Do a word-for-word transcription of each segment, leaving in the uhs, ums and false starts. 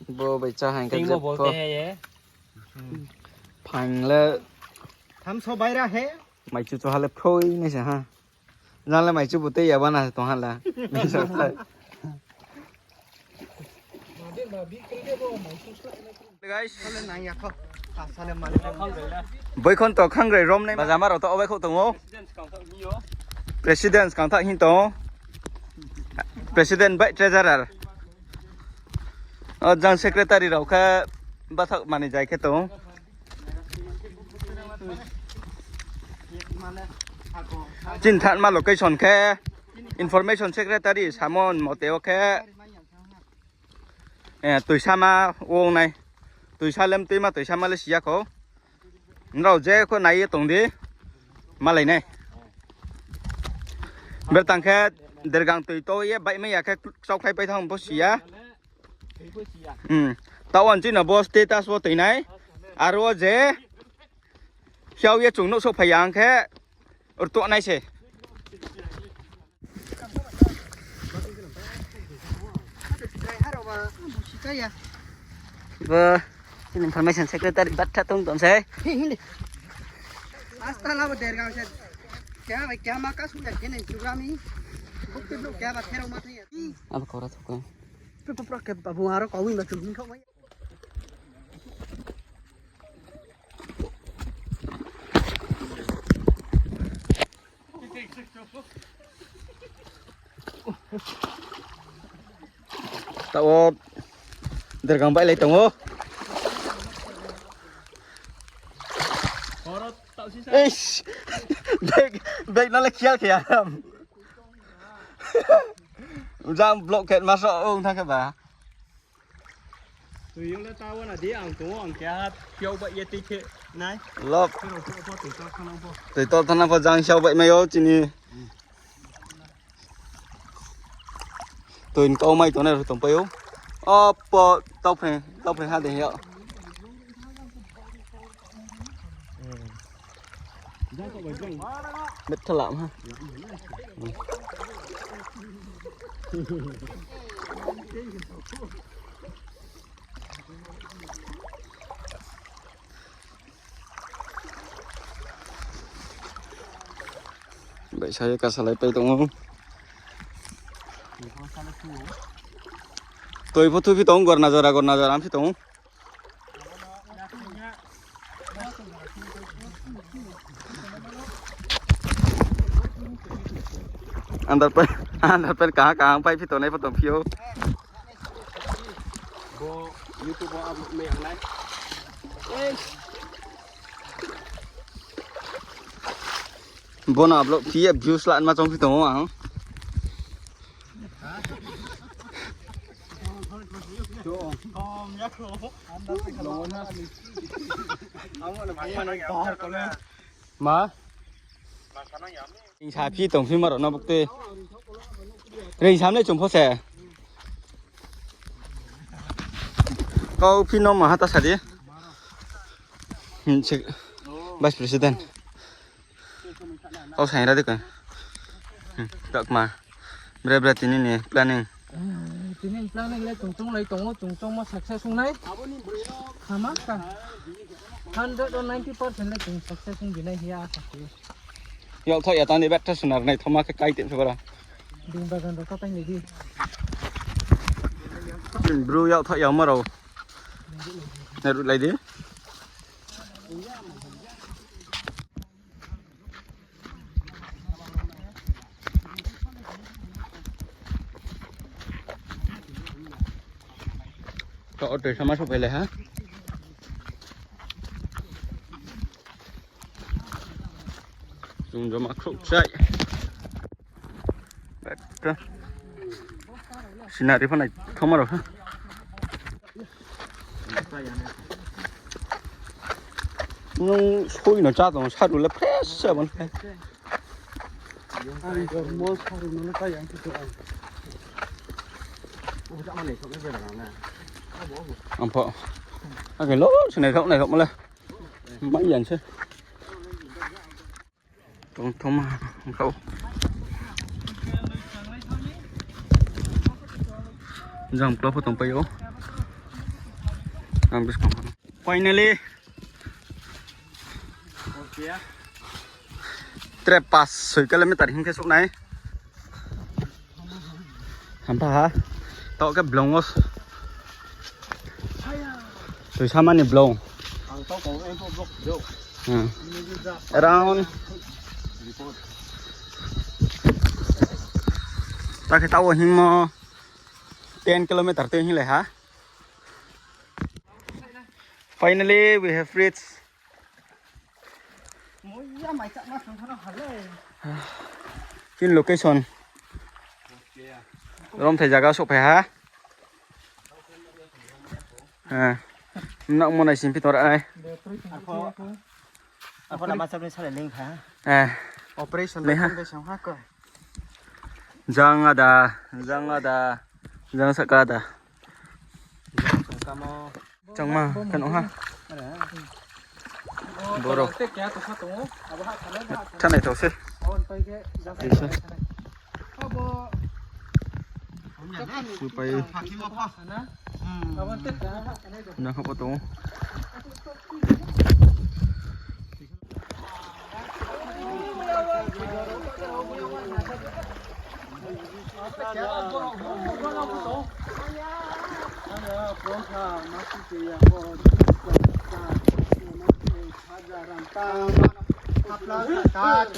Bo bai chá hing khe Tingmo jepho. Bolte hai ye. Phaing le. Thamso baira he. Mai chu chu ha le phroi nai se ha. Jang le mai chu bu tei ya ba na tong ha la. Guys. Boikhon to khangrai rom nai. Bajama rao to obai khou tong ou. President kangtha hing tong ou. President bai treasurer. O jang secretary rao khe bathak mani jai khe tong. Chini thanma location khe information secretary samon mote o khe, eh, toisama ong nai. Toisa lem tuima toisama le siya kho. Nrao je kho nai ye tong di. Malai nai. Bertang khe dergang toi to ye baihmai ya khe kchaukhlai pai thang bo siya. Hmm. Tao ang chini bo status wo toi nai. Aro je. Hiao ye chung nouh souhphai ya ang khe. Rtuh nai se. Bo, chini information secretary batha tong tong se. Asta la bo dergang se. Kya bai kya ma ka suya kene chugrami. Bukti blo kya ba thero ma thaya. Abo kora thok. Pro pro pro ke babu aro kawi ba chung thok mai. Tao dergang bailai tong ou. Eish, bag, bag no le khial khe aram. Jang blockade ma so ong thang khe ba. Tui yo le ta wana di ang tong ang kya ha piau ba ye tui khe nai. Lop. Tui to thana pho jang siao bai mai ou chini. Tui ni kau mai tongnai rao tongpai ou. Opo tauphre, tauphre ha de ya. Betha lam ha. Bai sa ye kasalai pai tong ou. Toi pho thu phi tong, gorna jora, gorna jora phi tong. Underpant, underpant kaham kaham pai phi tongnai pho tong phi ou. Bo YouTube wo upload mai ang nai. Bono upload phi ye views la ma chong phi tong ou ang. Ma? Ring sa phi tong phi ma rao no bukti. Ring sam le chung pho se. Kau phi no ma ha ta sa di. Hmm, se-, Vice President. Kau saing ra di ka. Hmm, dakma. Bre bre tini ni planning. Hmm, tini ni planning le chung chonglai tong ou, chung chongmo success ong nai. Khama ka. Hundred or ninety percent le chung success ong binai hia asa khe. Yag thaoh ya tang di betha sunar nai thoma khe kai tip se bara. Bini bagan rao kha pai nai di. Bru yag thaoh ya ma rao. Nai ruh lai di. Ka auto sama souhphai lai ha. Chung joma khrouh chai. Scenery pho naithoma rao ha. Nung soi no chá tong, saru le fresh se abo ni khe. Ang gormo saru no le chá ya ang khe ang. Ang pho. Ang khe lo se naithok naithok ma le. Mai ya se. Tongthoma kau. Jang kla pho tongpai ou. Ang buskang. Finally. Tre pas soi kilometer hing khe souh nai. Hampha ha. Taoh khe blong o. Toisa mani blong. Ang taoh kong, eh, bo blok, blok. Hmm. Around. Ta khe taoh hingmo ten kilometer tei hinglai ha. Finally, we have reached in location. Romthai jaga souhphai ha. Eh, nang monai sing phi tongra nai. Ako, ako nama sabni sale link ha. Eh. Operation link ha. Jang ada, jang ada, jang saka ada. Changma, kan ha. Boro. Thanai tau se. Isa. Supai. Na khapo tong.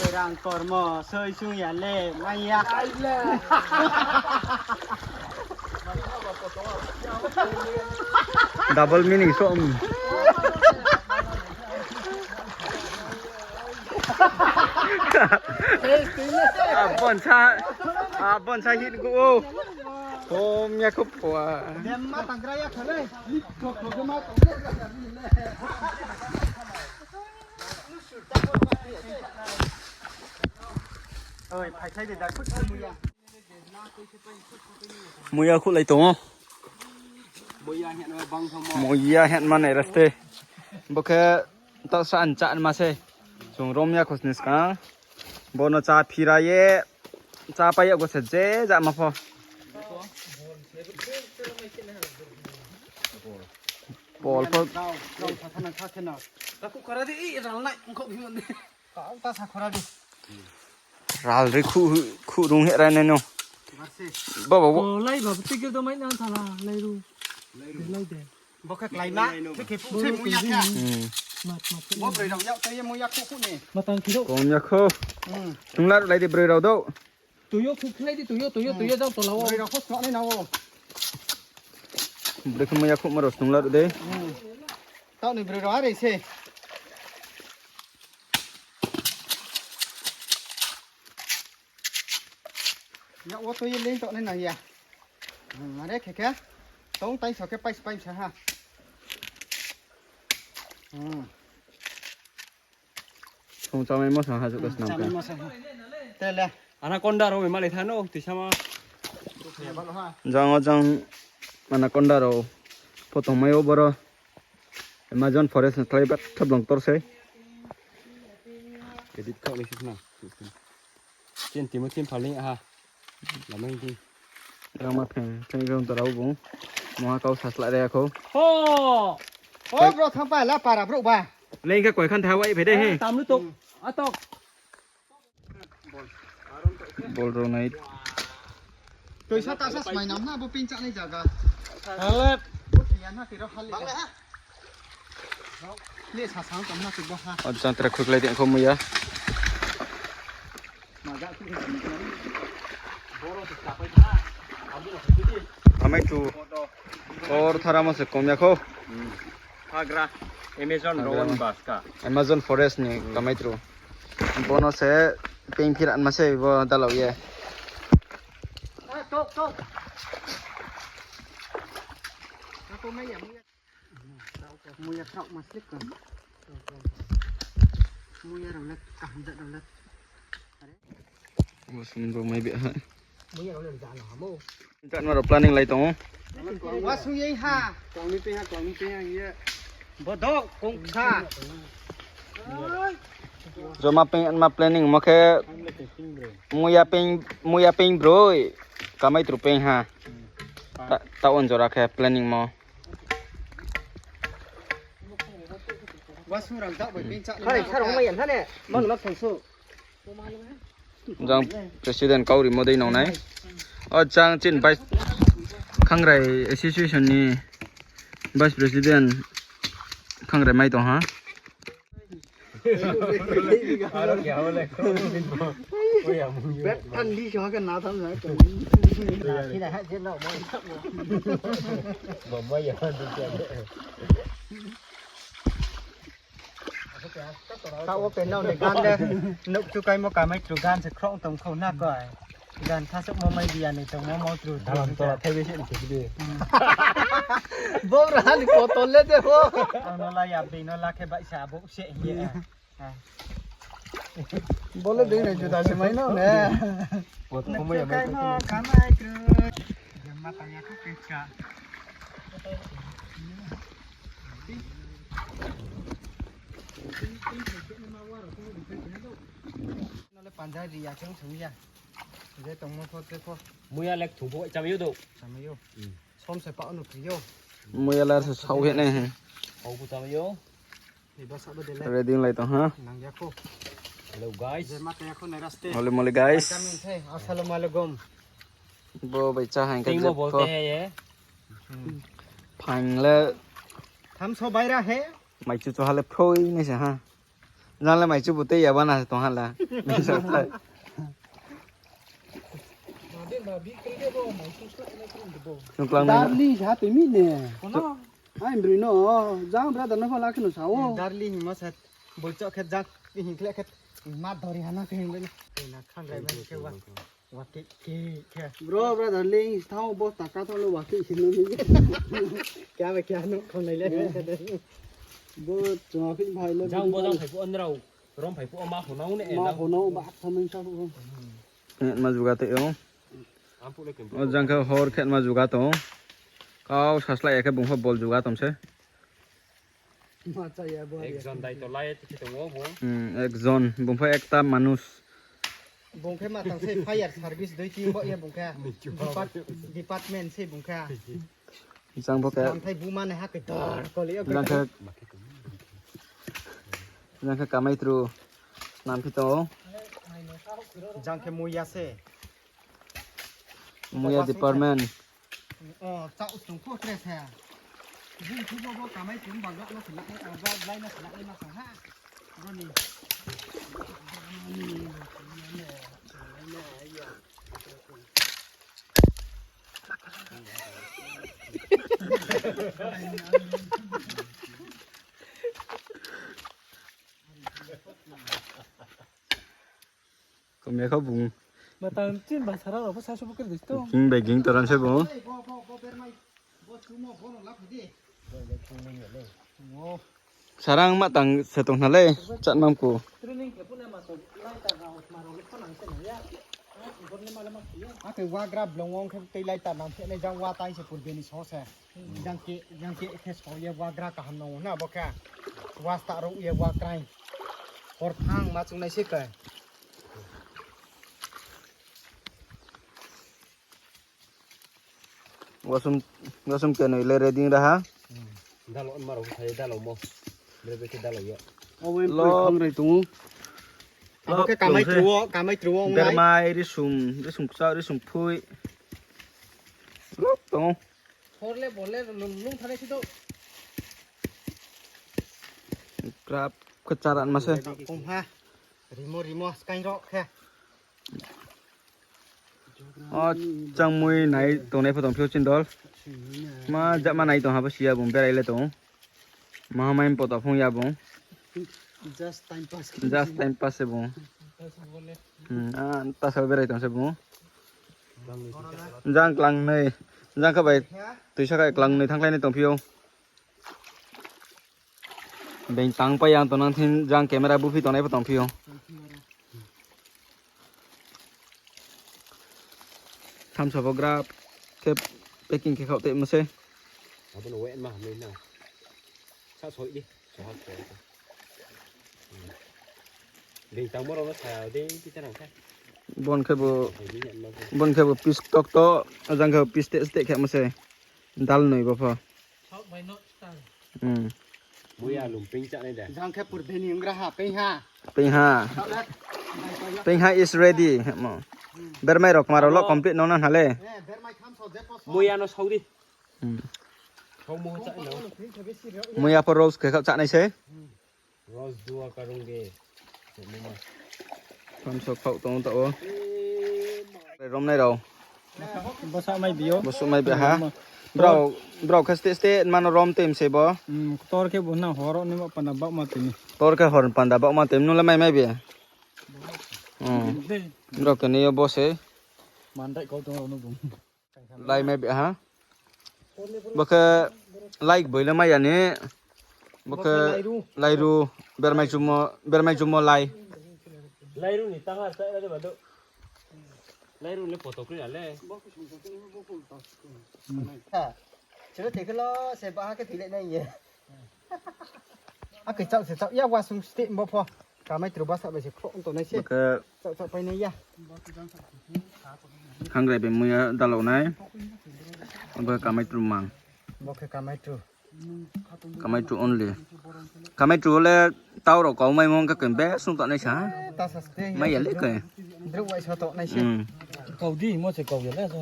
Rang kormo, soi sung ya le, maya. Double meaning so, um. Abon sa, abon sa hit go. Kom ya khup wa. Dem ma tanggra ya khale. Oi, phaikhlai de da, khuh muya. Muya khuhlai tong o. Muya hingma nai raste. Bo khe ta sa an cha ma se. Chung rom ya khosni skang. Bono cha phira ye. Cha pai ya go se je ja ma pho. Pol pho. Rao, rao sa thana kha khe na. Ka khuh khora di, i ral nai, ongkho bhi mon di. Ka ta sa khora di. Ral ri khu, khu rung he rai nai no. Marse. Ba, ba, ba. Ko lai ba, tikir do mai nang thala, lai ru. Lai de. Bo khe klai ma, thik khe phu se muya kha. Hmm. Mat, mat. Bo broi rao yak tei ye muya khu khu ni. Matang kiro. Kom ya khu. Hmm. Tunglar lai de broi rao do. Tuyo khu khlai di, tuyo, tuyo, tuyo, jang tola o. Broi rao khu snok nai na o. Broi khu muya khu ma rao snunglar de. Hmm. Taoh ni broi rao are se. Yak wo to ye leng to nai nang ya. Hmm, are khe khe. Tong tai so khe pais pais ha. Hmm. Song chamai mo sa ha, juka snam ka. Chamai mo sa ha. Tele. Anaconda rao ma lai tha no, tui sama. Jang o jang anaconda rao. Pho tongmai o boro. Amazon forest ni khlai ba thablong tor sei. Edit kau ni sih na. Chin timo chin phaling ha. Lamai di. Rang ma pheng, pheng rong to rao bung. Moha kau sasla re ako. Ho! Ho, bro, thang pa la para bro ba. Leng khe koi khan tha wai phe de he. Tam lu tok. Atok. Bol rao nai. Toisa ta sa smai nam na bo ping cha nai jaga. Halep. Bo thia na tiro halep. Bang le ha. Le sa sang tam na tiro ha. O jang tra khuklai de kho muya. Kamai chu. Or thara mo se kom ya kho. Hagra. Amazon Hagra rowan mo. Baska. Amazon forest ni kamai tru. Bono se ping phir an ma se bo dalao ye. Ah, tok, tok. Ako mai ya, mai ya. Muya khraoh ma slip ka. Muya rao le kaham jat rao le. Are. Bo sum bo mai be ha. Muya rao le jat no hamo. Jat ma rao planning lai tong o. Wa sung ye ha. Kong ni pe ha, kong ni pe ha ye. Bo dok kong sa. Joma ping ma planning mo khe. Muya ping, muya ping broi. Kamai tru ping ha. Ta, ta on jora khe planning mo. Jang president kau rimo dei nong nai. O jang chini vice Khangrai association ni vice president Khangrai mai tong ha. Taoh wo penao ni gan le, nouh chu kaimo kamai tru gan se khrong tong khou na koi. Gan thasuhmo mai biya ni tongmo mo tru tru. Dalam tola thai bese ni thik de. Bo raha ni potol le de bo. Ang no la ya bini no la khe baihsa abo se hing ye. Bo le bini juda se mai no ne. Potol mo ya mai. Kaimo kamai tru. Jemma tang ya kho khe cha. Nole panjai ri ya khe ong sung ya. Je tongmo pho te pho. Muya lek thung pho chamai yo do. Chamai yo. Som se pa onu kri yo. Muya lar se sao he ne he. Sao pho chamai yo. Iba sabo de le. Ready lai tong ha. Nang ya kho. Hello guys. Je ma ta ya kho nai raste. Holy moly guys. Kami se. Assalamualaikum. Bo bai cha haing ka. Tingmo je bolte pho he ye. Phang le. Tham so baira he. Mai chu chu ha le phroi nai se ha. Jang le mai chu bu tei ya bana tong ha la. Chungklang nai. Darling sa tui mi ne. Kono? Ai broi no, jang brother no pho la khe no sa o. Darling ma sa, boi chok khe jang, hing khle khe, ma dori hana khe hing le na. Na khangrai ma khe wa. Wa ke, ke, ke. Bro, brother, ling, thao, boss, ta ka thao lo, wa ke, sing lo, ling. Kya ba, kya no, khon lai le. Bo, chuma phi bhai le. Jang bo jang phai phuh, nrao rom phai phuh, ma hono ne, ma hono, ba, thamai sa phuh. Eh, ma juga te yo. Am phuh le kem. O jang khe hor khe ma juga tong. Kau saslai ya khe bung pho bol juga tong se. Ekjon dai to lai tong o bo. Hmm, ekjon, bung pho ekta manush. Bung khe ma tang se fire service dui team bo ye bung khe. Depart-, department se bung khe. Jang bo khe. Bang thai buma ne ha khe dor koli yo jang khe. Jang khe kamai tru. Nam phi tong o. Jang khe muya se. Muya department. O, chao chung pho tre se. Bung thu bo bo kamai chung bang no khna, o, bo lai no khna, lai no khna ha. Bo ni. Kom ya kho bung. Matang chin ba sara rao pho sa subu kiri disto. Ging bai ging toran se bung. Sarang matang se tong na le, chat mam ku. Ake wagra blong wong khe tei lai ta nang khe nai jang wa tai se purbe ni so se. Jang ke, jang ke khe so ye wagra kaham nang na bo khe. Wa sta rung ye wa krai. Hor thang ma chung nai se kai. Wasum, wasum ke noi le ready ra ha. Dalo ma rao sai dalo mo. Bre bre ke dalo yo. Awen lo. Poi khang rai tung. Abo khe kamai truo, kamai truo. Bermai, risum, risum kcha, risum phui. Lop tong. Hor le bol le lung, lung thane si do. Krap khe charan ma se. Kum ha. Rimo, rimo, skain ro khe. O, changmui nai tongnai pho tongphi o chini dol. Ma jama nai tong ha bo siya bung berai le tong. Maha mai poto phung ya bung. Just time pass. Just time pass se bung. Hmm, ah, ta sa berai tong se bung. Jang klang nei. Jang kha bai. Tuisa kha klang nei thangkhlai nei tongphi o. Beng tang pai yang tonang thin jang camera buphi tongnai pho tongphi o. Thamsa pho grap khe packing khe khao tei mo se. Abo no wet ma hamle na. Sa soi di. Soha soi di. Beng tang mo rao no sa dei ti tanang kha. Bon khe bo, bon khe bo piece tok to, ajang khe bo piece teh teh khe mo se. Dal noi bo pho. Hmm. Muya lum ping chá nai de. Jang khe pur bini wngra ha, ping ha. Ping ha. Ping ha is ready. Mo. Bermai rok kma rok lo complete nong nang hale. Muya no saudi. Hmm. Muya pho roast khe khao chá nai se. Roast dua karung de. Tham so khao tong ta o. Rom nai rao. Bosok mai bi o. Bosok mai bi ha. Brao, brao khe ste ste mano rom tem se bo. Hmm, ktor khe bo na horo ni ma panda bak ma tem. Ktor khe hor panda bak ma tem nung le mai mai bi. Hmm. Brao khe ni yo bo se. Mandai kau tong rao no bung. Lai mai bi ha. Bo khe lai boi le mai ya ni. Bo khe lairu. Bermai chumo, bermai chumo lai. Lairu ni tang ha sa ra de ba do. Lairu le poto kri na le. Ha. Chiro te khe lo se ba ha khe thoi le nai ye. Akhe chao se chao ya wasung state bo pho. Kamai tru basa bai se khro tongnai se. Bo khe chao chao painai ya. Hangrai bai muya dalao nai. Bo khe kamai tru mang. Bo khe kamai tru. Kamai tru only. Kamai tru le tau rao kau mai mong khe khe be sung tongnai sa. Ta sa ste. Mai ya le khe. Druk wai sa tongnai se. Hmm. Kau di mo se kau ya le so.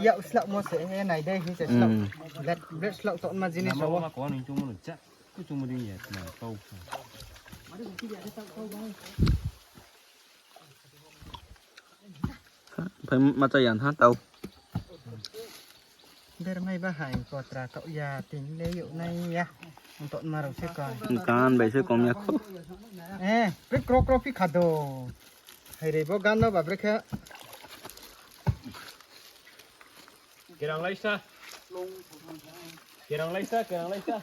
Ya slak mo se he nai dei hi se slak. Hmm. Let, let slak tongma jinis rao. Kuchung mo ding ya, na, tau. Phai ma cha ya tha tau. Bermai ba hai kotra kau ya tin le yuk nai ya. Tonma rao se kau. Kan bai se kom ya kho. Eh, pe kro kro phi kha do. Hai re bo gan no ba bre khe. Kerang laisa. Kerang laisa, kerang laisa.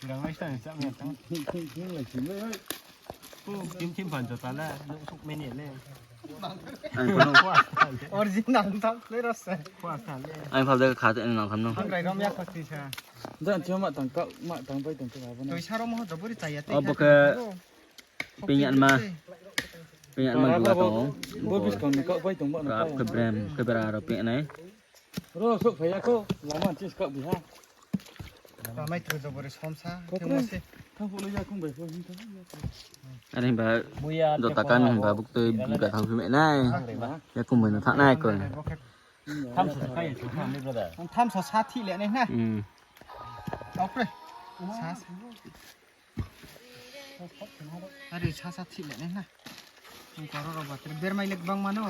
Kerang laisa ni chak ni tang. Kim kim pan jota la, nuk suk meni le. Ang kono. Original tang le rasa. Ang phal de kha te nang tham no. Ang rai rom ya khoti sa. Dan chuma tang kau, ma tang pai tang kau. Toi saro mo do buri chaya te. Obo khe. Ping yan ma. Ping yan ma dua tong. Bo bis kang ni kau pai tong ba na. Kap khe brem khe bera ro ping nai. Ro sok phai ya kho, lama chis kau bi ha. Kamai tru jobori somsa. Kau khe khe mo se. Thang phuh lo ya khung bai pho hin thang. Are himba. Muya jota kan himba buk toi buka thang phi me nai. Ya khung bai no thang nai ko. Tham so sa kai, tham ni brother. Tham so sa thi le nai na. Hmm. Tau pre. Sa sa. Are sa sa thik le nai na. Ang karo rao ba tre bermai le bang mano.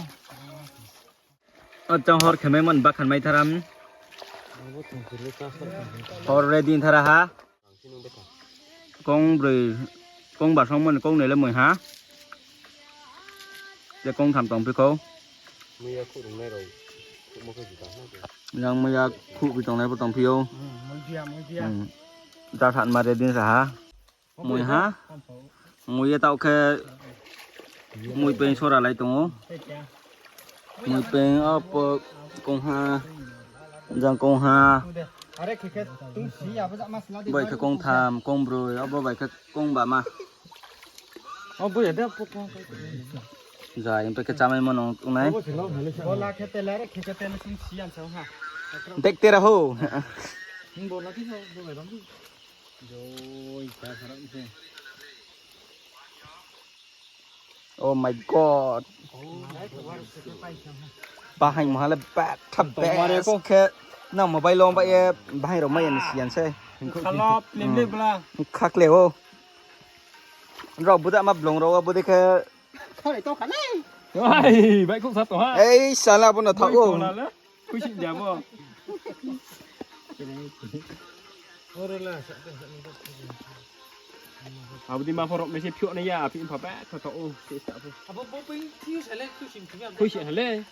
O chang hor khemai mon bakhan mai tharam. Hor ready thara ha. Kong broi, kong ba song mon kong nai le moi ha. Je kong tham tong phi kho. Yang maya khu bi tongnai bo tong phi o. Hmm, mui dia, mui dia. Hmm. Ja than ma ready sa ha. Mui ha. Mui ye taoh khe mui peng sora lai tong ou. Mui peng opo kong ha. Jang kong ha. Bai khe kong tham, kong broi, obo bai khe kong ba ma. Jai, bai khe chámai mo nung tongnai. Dek tera ho. Oh my God. Bahai maha le betha bes khe. Nang mobile lo ba ye bahai rao mai ya ni siyan se. Khalap, lemle bla. Khakle o. Rao buda ma blong rao buda khe. Ai, bai kok sa to ha. Ei, sala bo no thak o. Khuisi dia bo. Abo di ma phorok mese phiouh nai ya, aphi pha ba tha tha o, se sa pho. Abo bo ping thiu sa le khuisi mthim ya. Khuisi ha le.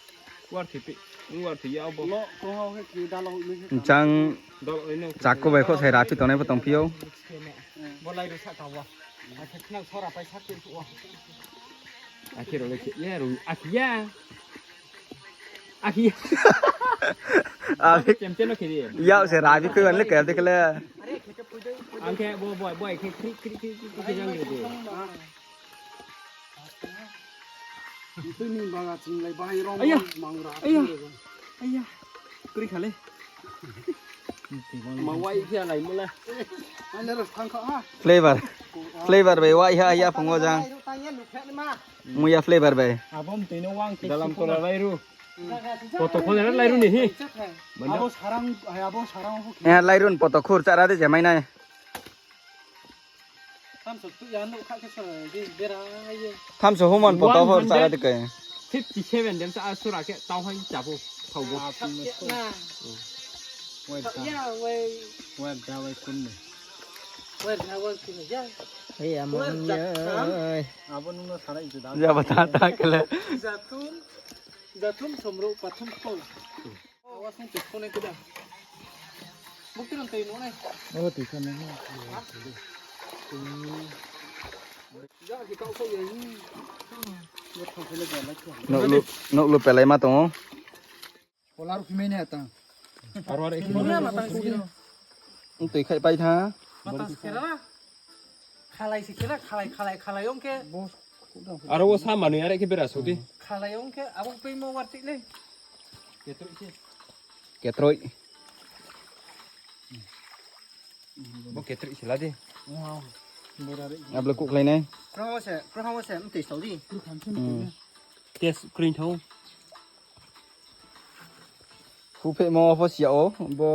War thi pi, war thi ya bo. Lo, ko ha he ki da lo ni. Chang. Dol oi no. Chako bai kho sai ra phi tongnai pho tong phi o. Bo lai ru sa ta wa. Akhe khnang sora pai sa phi o. Akhe ro le khe ya ru, akhe ya. Akhe. Akhe. Chem chem no khe di. Yau se rabi khe wan le khe de khe le. Ang khe bo, bo, bo, khe kri, kri, kri, kri, kri, kri, jang de. Itu ni baga ching lai bahai rong. Aya. Mang ra. Aya. Aya. Kri kha le. Ma wai khe laimo le. Flavor. Flavor bai wai ha ya phung wo jang. Muya flavor bai. Dalam tola lairu. Poto khon lairu ni hi. Abo sarang, abo sarang. Eh, lairu ni poto khur chara de je mai nai. Thamso human poto hor chara de kai. Fifty seven dem sa asura khe tau hai chabu. Thau bo. Wai da wai kun ni. Wai da wai kun ni ya. Hei, amo ya. Abo nung no sarai juda. Ya bata ta kele. Jathum, jathum somro pathum khol. Awas nung tui khone kuda. Bukti nang tui nung nai. Abo tui khone. Nouh lu, nouh lu pelai ma tong ou. Polar khe mene ta. Aro are khe. Tui khai pai tha. Khalai si khela, khalai, khalai, khalai ong khe. Aro wo sa manoi are khe bera sodi. Khalai ong khe abo peimo wartik le. Ketroi. Bo ketroi sila di. Ablo kuk khlai nai. Prohamo se, prohamo se, mtei sodi. Test kring thau. Hu phe mo pho sia o, bo.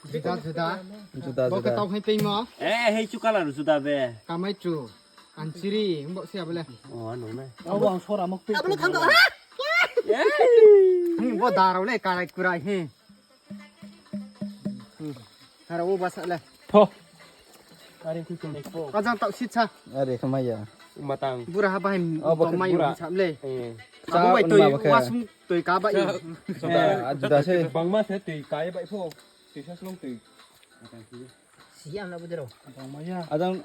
Juda, juda. Juda, juda. Bo khe tau hai peimo. Eh, hei chu color juda be. Kamai chu. Ansiri, bo sia bele. Oh, ano na. Abo ang sora mok pe. Abo thang ha. Bo darao le karai kurai he. Haro wo basa le. Tho. Are khe khe. Ajang tau sitsa. Are khe maya. Matang. Bura ha bahai. Oh, bo khe mai bura. Sa le. Eh. Abo bai tui wasung tui ka bai. Juda, juda se. Bangma se tui ka bai pho. Tui sa slong tui. Si ang na budero. Bangma ya. Ajang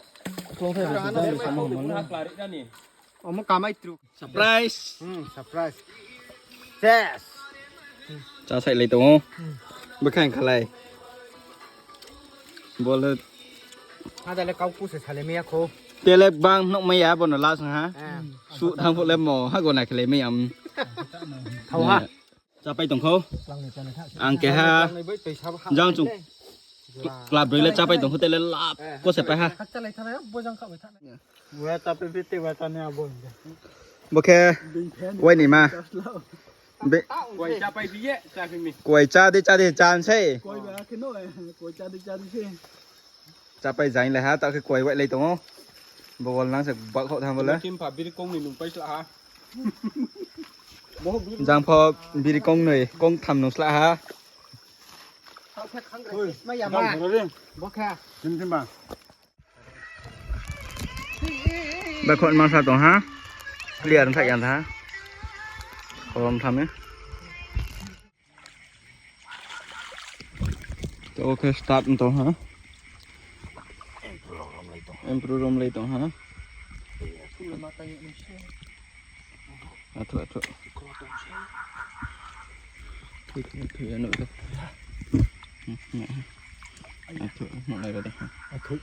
slong se. Bura ha na. Bura ha klari na ni. Omo kamai truk. Surprise. Hmm, surprise. Yes. Chá sai lai tong ou. Bkhaing khalai. Bole. Ada le kau ku se sale mia kho. Tele bang nok maya bono last ha. Su thang pho le mo ha gona khalai maya. Thau ha. Chápai tong kho. Ang keha jang chung club roi le chápai tong kho tele lap ko se pai ha. Bo khe wai ni ma. Kuai chá di chá di chá sei. Chápai zaing le ha, ta khe kuai wai lai tong ou. Bo wal nang se bak kho tham bo le. Jang pho biri kong noi, kong tham nung sla ha. Ba khon mangsa tong ha. Clear thak yang tha. Korom tham e. To khe start tong ha. Emperor rom lai tong ha. Athu, athu. Athu, athu, ya, no, to. Athu, no, nai, athu.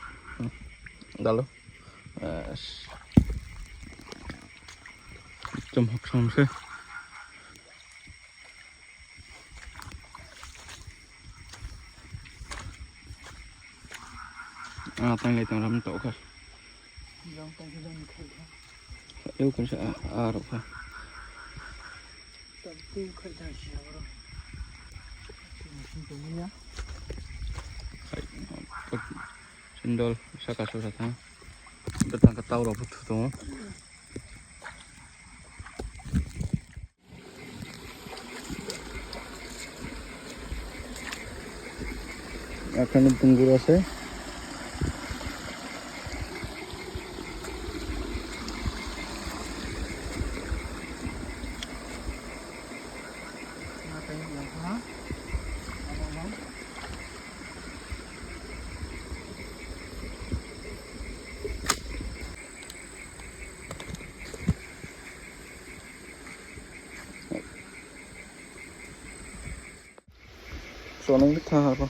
Dalo. Chom hok som se. Ah, tang lai tang ram to kha. Eu kan sa a ro kha. Sindol saka so sa tang. Betang ka tau ro phu thu tong. Akhane bungura se. Sonong di tha ha bo.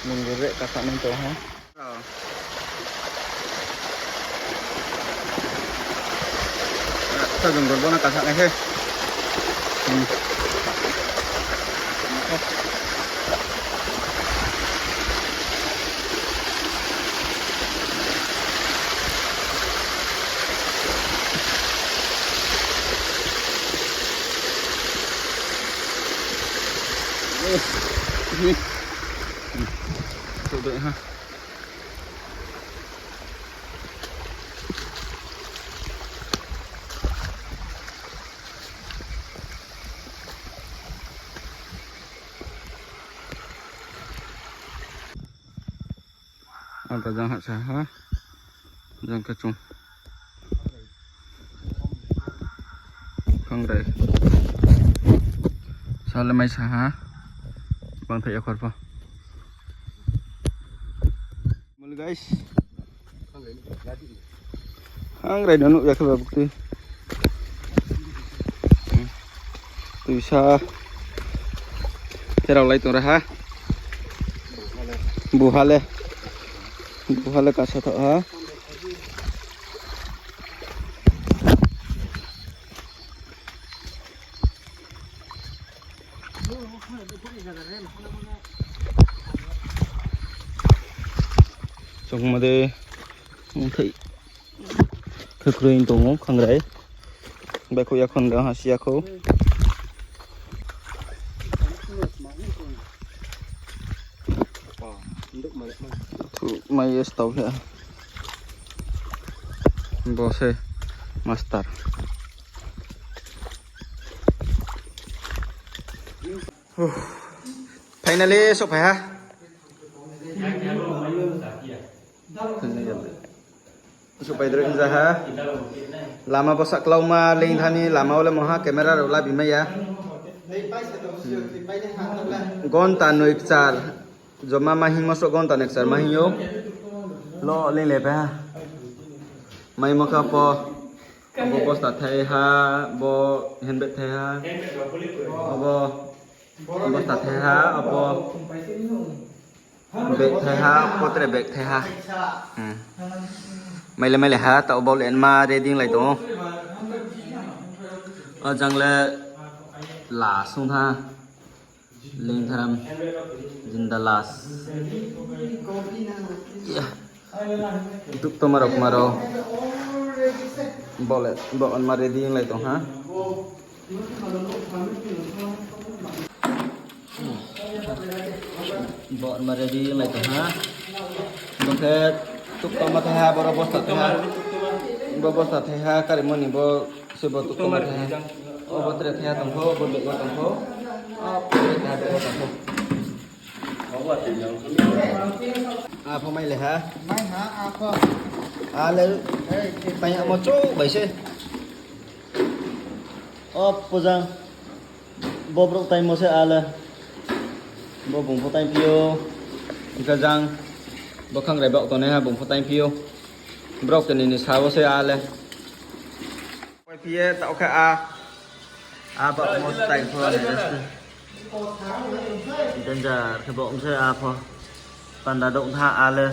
Nunggu re kasa nai tong ha. Sa jong dorbo na kasa nai he. Hmm. Tuh deh ha. Ata jang hahsa ha. Jang khe chung. Khangrai. Sale mai sa ha. Bangthai yakhor pho. Muli guys. Khangrai no nuh ya khe ba buktui. Tuisa. Therao lai tong ra ha. Buhale. Buhale kasa thaoh ha. Chongma de, thai. Khe kroi tong ou, khangrai. Baihkhouh ya khon de, hasi ya khou. Thu mai ye stau khe. Bo se master. Huh. Finally, souhphai ha. Souhphai droi ja ha. Lama bo saklauma leing thani, lama wo le mungha camera rao labi mai ya. Gonta noi kchar. Joma ma hingmo sroh gonta noi kchar ma hing ou. Lo leing le phai ha. Maimo kha pho. Abo bosta thai ha, bo handbag thai ha. Abo bosta thai ha, abo bag thai ha, abo tre bag thai ha. Hmm. Maile maile ha, taoh bo le ma ready lai tong ou. O jang le la sung ha. Lingtharam. Jindalas. Ya. Tuktoma rao kma rao. Bo le, bo ma ready lai tong ha. Bo ma ready lai tong ha. Bo khe tuktoma thai ha, boro bosta thai ha. Bo bosta thai ha, karimo ni bo se bo tuktoma thai ha. O bo tre thai ha tong pho, bo bag wo tong pho. O tre thai ha, bag wo tong pho. Apho mai le ha. Mai ha, apho. A le. Ei, tang yamo chouh bai se. O pujang. Bo brouh taingmo se a le. Bo bung pho taingphi ou. Hingkhe jang. Bo khangrai baoh tongnai ha bung pho taingphi ou. Brouh keni ni sa wo se a le. Paiphi ye taoh khe a. A baoh mo taing pho. Danger khe bo ong se a pho. Panda douh tha a le.